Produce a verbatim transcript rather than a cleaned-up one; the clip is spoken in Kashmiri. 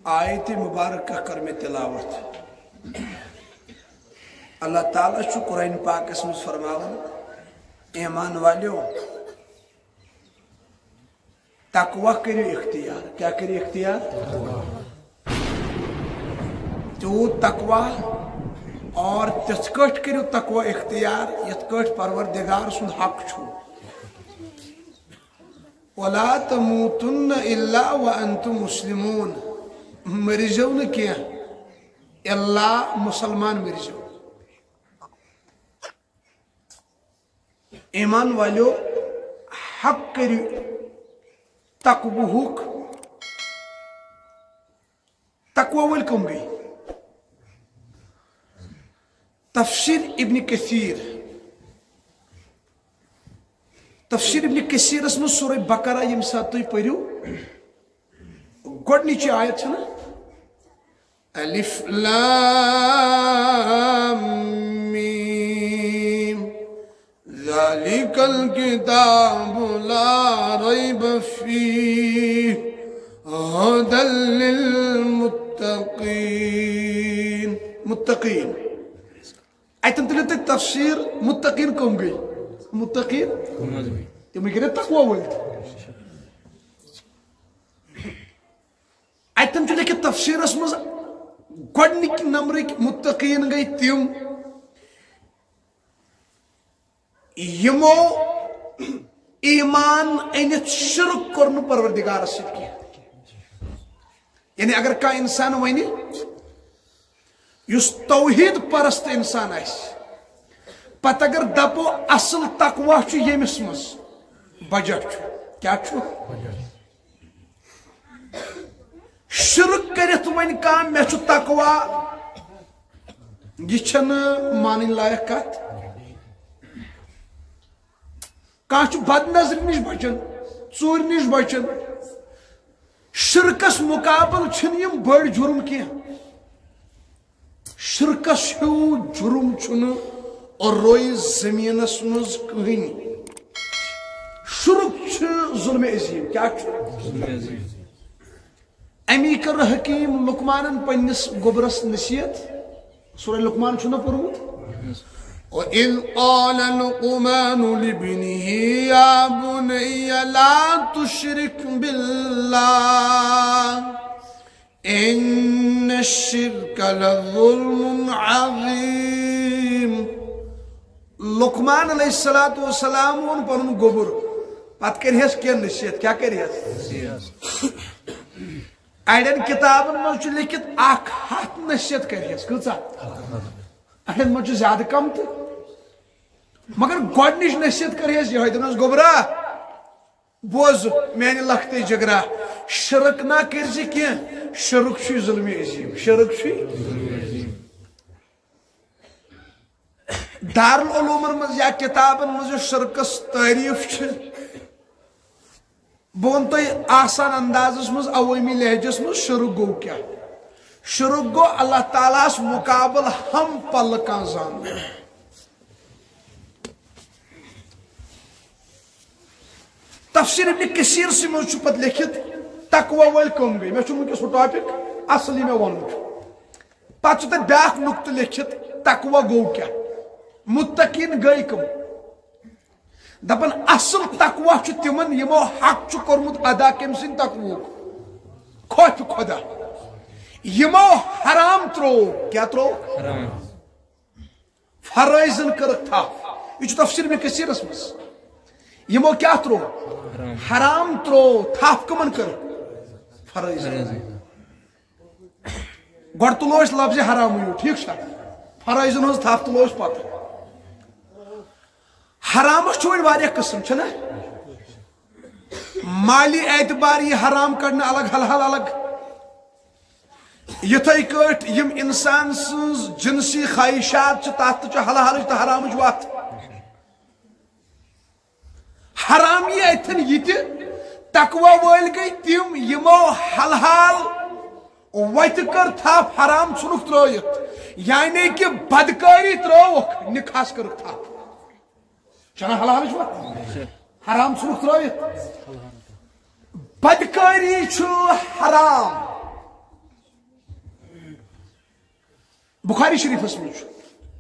آیت مبارکہ کٔر مےٚ تلاوت۔ اللہ تعالیٰ چھُ قرآن پاکس منٛز فرماوان، ایمان والیو، تقوی کٔرِو اختیار۔ کیٛاہ کٔرِو اختیار؟ تیوٗت تقوی، اور تِتھ کٲٹھۍ کٔرِو تقوی اختیار، یِتھ کٲٹھۍ پروردگار سُنٛد حق چھُ۔ ولا تموتن الا وانتم مسلمون۔ مٔرزیو نہٕ کینٛہہ، الا مسلمان مٔرزیو۔ ایمان والیو، حق کٔرِو تقوہُک۔ تقوی وٲلۍ کٕم گٔے؟ تفسیر ابن کثیر، تفسیر ابن کثیرس منٛز سورہ بقرہ ییٚمہِ ساتہٕ تُہۍ پٔرِو، گۄڈٕنِچی آیت چھَنہ؟ الف لام میم۔ ذلك الكتاب لا ريب فيه هدى للمتقين۔ متقین۔ اتن تُلِو تُہۍ تفسیر، متقین کم گٔے؟ متقین۔ تِمے گٔے نا تقوی وٲلۍ۔ اتن چھُ لیکھِتھ تفسیرس منٛز گۄڈنِکۍ نمبرٕکۍ متقین گٔے تِم، یِمو ایمان أنِتھ شرک کوٚر نہٕ پروردگارس سۭتۍ کینٛہہ۔ یعنی اگر کانٛہہ انسان ونہِ، یُس توحید پرست انسان آسہِ، پتہٕ اگر دپو اصل تقوی چھُ ییٚمِس منٛز، بجا چھُ۔ کیٛاہ چھُ؟ شرک کٔرِتھ وۄنۍ کانٛہہ، مےٚ چھُ تقوی، یہِ چھَنہٕ مانٕنۍ لایق کتھ۔ کانٛہہ چھُ بد نظری نِش بچان، ژوٗرِ نِش بچان۔ شرکس مقابل چھِنہٕ یِم بٔڑۍ جُرم کینٛہہ۔ شرکس ہیوٗ جُرم چھُنہٕ رویہِ زٔمیٖنس منٛز کٕہٕنۍ۔ شرک چھُ ظلم عظیم۔ کیٛاہ چھُ؟ امی کٔر حکیم لقمانن پننِس گوٚبرس نصیحت۔ سورہ لقمان چھُو نا پوٚرمُت؟ وَإِذْ قَالَ لُقْمَانُ لِابْنِهِ يَا بُنَيَّ لَا تُشْرِكْ بِاللَّهِ إِنَّ الشِّرْكَ لَظُلْمٌ عَظِيمٌ۔ لقمان علیہ الصلوۃ والسلام ووٚن پنُن گوٚبُر، پتہٕ کٔرہس کینٛہہ نصیحت۔ کیٛاہ کٔرہس؟ اڑٮ۪ن کتابن منٛز چھُ لیکھِتھ اکھ ہتھ نصیحت کٔرہس۔ کۭژاہ؟ اڑٮ۪ن منٛز چھُ زیادٕ کم تہٕ، مگر گۄڈنِچ نصیحت کٔرہس یِہوٚے، دوٚپنس، گوٚبرا، بوز میانہِ لختِ جگرا، شرک نہ کٔرۍ زِ کینٛہہ، شرک چھُے ظلمِ عظیم، شرک چھُے۔ دارالعلومن منٛز یا کتابن منٛز یُس شرکس تعریف چھِ، بہٕ ونہٕ تۄہہِ آسان اندازس منٛز عوٲمی لہجس منٛز شرک گوٚو کیٛاہ؟ شرک گوٚو اللہ تعالیٰ ہس مقابل ہم پلہٕ کانٛہہ زانُن۔ تفسیر ابن کثیر سی منٛز چھُ پتہٕ لیکھِتھ تقوی وٲلۍ کٕم گٔے۔ مےٚ چھُ وٕنکیٚس ہُہ ٹاپک اصل یہِ مےٚ وَنُن چھُ۔ پتہٕ چھُ تَتہِ بیٛاکھ نُقطہٕ لیکھِتھ تقوی گوٚو کیٛاہ، متقین گٔے کٕم۔ دَپان اصل تقوی چھُ تِمن یِمو حق چھُ کوٚرمُت ادا کٔمۍ سٕنٛدِ تقویُک؟ خوفِ خدا۔ یِمو حرام ترٛوو، کیٛاہ ترٛوو؟ فرٲیضن کٔرٕکھ تھپھ۔ یہِ چھُ تفسیر ابن کثیرس منٛز۔ یِمو کیٛاہ ترٛوو؟ حرام ترٛوو۔ تھپھ کٕمن کٔرٕکھ؟ فرٲیضن۔ گۄڈٕ تُلو أسۍ لفظِ حرامٕے یوت، ٹھیٖک چھا؟ فرٲیضن ہٕنٛز تھپھ تُلو أسۍ پتہٕ۔ حرامس چھُ وۄنۍ واریاہ قٕسم، چھُنہ؟ مالی اعتبار یی حرام کڑنہٕ الگ، حلال الگ۔ یِتھے کٲٹھۍ یِم انسان سٕنٛز جنسی خواہشات چھِ، تتھ تہِ چھُ حلالٕچ تہٕ حرامٕچ وتھ۔ حرام یی اتھن یہِ تہِ، تقوی وٲلۍ گٔے تِم یِمو حلال وتہِ کٔر تھپھ، حرام ژھُنُکھ ترٲوِتھ، یعنی کہِ بدکٲری ترٲوکھ، نکاحس کٔرٕکھ تھپھ۔ چھنا حلالٕچ وتھ؟ حرام ژھُنُکھ ترٲوِتھ۔ بدکٲری چھُ حرام۔ بخاری شریفس منٛز چھُ۔